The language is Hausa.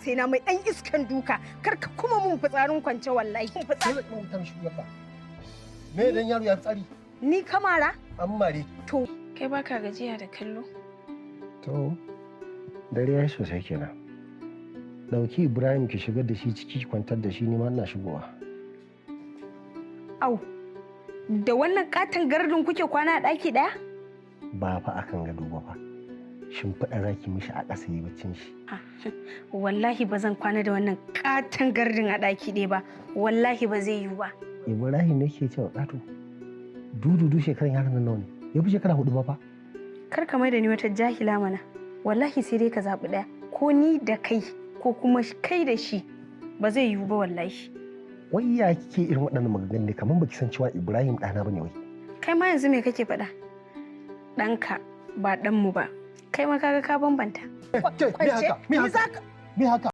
Sai na mai ɗan iskan duka, kar ka kuma mun fitsarin kwance wallahi. Sai mun tamshi yabba. Me dan yaro ya fitsari? Ni kamara? An mare. To kai baka gajiya da kallo? To dare ya sosai kenan. Dauki Ibrahim ki shigar da shi ciki, kwantar da shi, ni ma ina shigowa. Au, da wannan katon gardin kuke kwana a ɗaki ɗaya? Ba fa akan gado ba fa. Shimfiɗa zaki mishi a ƙasa yi baccin shi. Wallahi ba zan kwana da wannan katon gardin a ɗaki ɗaya ba. Wallahi ba zai yiwu ba. Ibrahim ne ke cewa ƙato. Dududu shekaran yaron nan nawa ne? Ya fi shekara 4 ba fa. Kar ka mai da ni wata jahila mana. Wallahi sai dai ka zaɓi ɗaya. Ko ni da kai ko kuma kai da shi. Ba zai yiwu ba wallahi. Wai ya kike irin waɗannan maganganun ne kamar baki san cewa Ibrahim ɗana bane wai. Kai ma yanzu me kake faɗa? Ɗanka ba ɗanmu ba. Kai ma kaga ka bambanta. Me haka? Me haka? Me haka?